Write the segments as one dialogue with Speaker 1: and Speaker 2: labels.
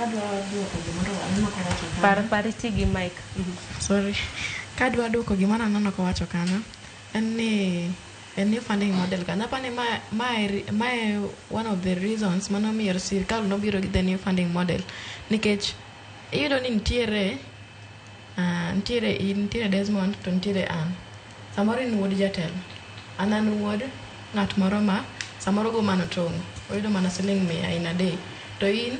Speaker 1: Kadwa duoko gimoro aneno kowacho kanyo.
Speaker 2: Par par iti gi mic.
Speaker 1: Sorry. Kadwa duoko gimoro aneno kowacho kanyo en ni en new funding model kanyo. Apani mae one of the reasons manomiyo sirkal nobiro gi the new funding model. Nikech iyudo ni nitiere nitiere in, nitiere Desmond to nitiere an. Samoro in wuod jatelo. An wuod ng'at moro ma samoro go mana tong'. Oyudo mana siling 100 in a day. To in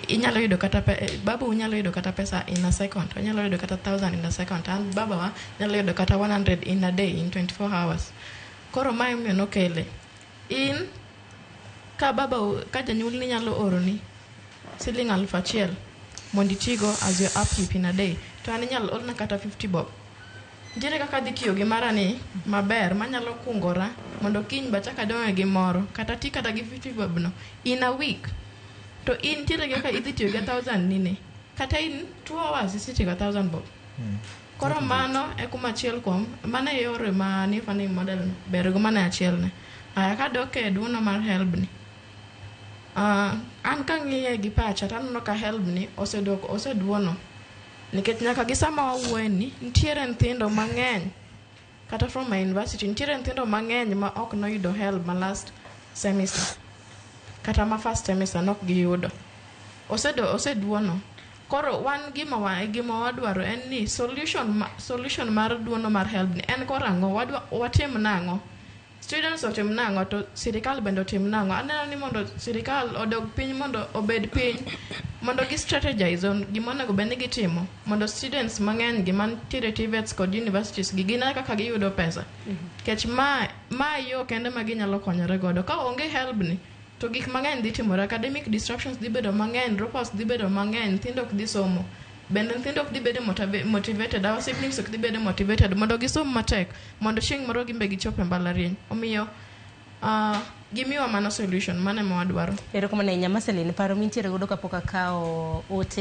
Speaker 1: inyalo yudo kata babu nyalo yudo kata pesa in a second. Onyalo yudo kata 1,000 in a second. An babawa nyalo yudo kata 100 in a day in 24 hours. Koro mae omiyo nokele. In ka baba ka janyuolni nyalo oroni siling 1,000 mondo itigo as your upkeep in a day, to an inyalo orna kata 50 bob. Nitiere kaka adhi tiyo gi mara ni maber manyalo kungora mondo kiny bachak adong'e gi moro kata ti kata gi 50 bob no in a week. To in nitiere kaka idhi tiyo gi 1,000 nini kata in 2 hours isetieko 1,000 bob. Koro mano e kuma achiel kuom mano e yore ma new funding model ber go, mano e achiel ne. Aya, kadok e duono mar HELB ni. An kang'iye gi pacha to aneno ka HELB ni osedok oseduono nikech nyaka gi sama wawuoye ni nitiere nyithindo mang'eny kata from my university nitiere nyithindo mang'eny ma ok noyudo HELB ma last semester kata ma first semester nok giyudo. Oseduono. Koro wan gima wadwaro en ni solution mar duono mar HELB ni en koro ang'o, wadwa watim nang'o, students otim nang'o, to sirikal bende otim nang'o. Aneno ni mondo sirikal odog piny, mondo obed piny mondo gi strategize on gima onego bed ni gitimo mondo students mang'eny gi mantiere TVETs kod universities gi gine kaka giyudo pesa, nikech ma yo kende ma ginyalo konyore godo. Ka onge HELB ni to gik mang'eny dhi timore, academic disruptions dhi bedo mang'eny, dropouts dhi bedo mang'eny, nyithindo ok dhi somo bende, nyithindo ok dhi bedo motivated, our siblings ok dhi bedo motivated mondo gisom matek mondo chieng' moro gimbe gichop e mbalariany. Omiyo gimiwa mano solution mano ema wadwaro.
Speaker 2: Erokamano ahinya, Marceline, paro mintiere godo kapok akawo ote.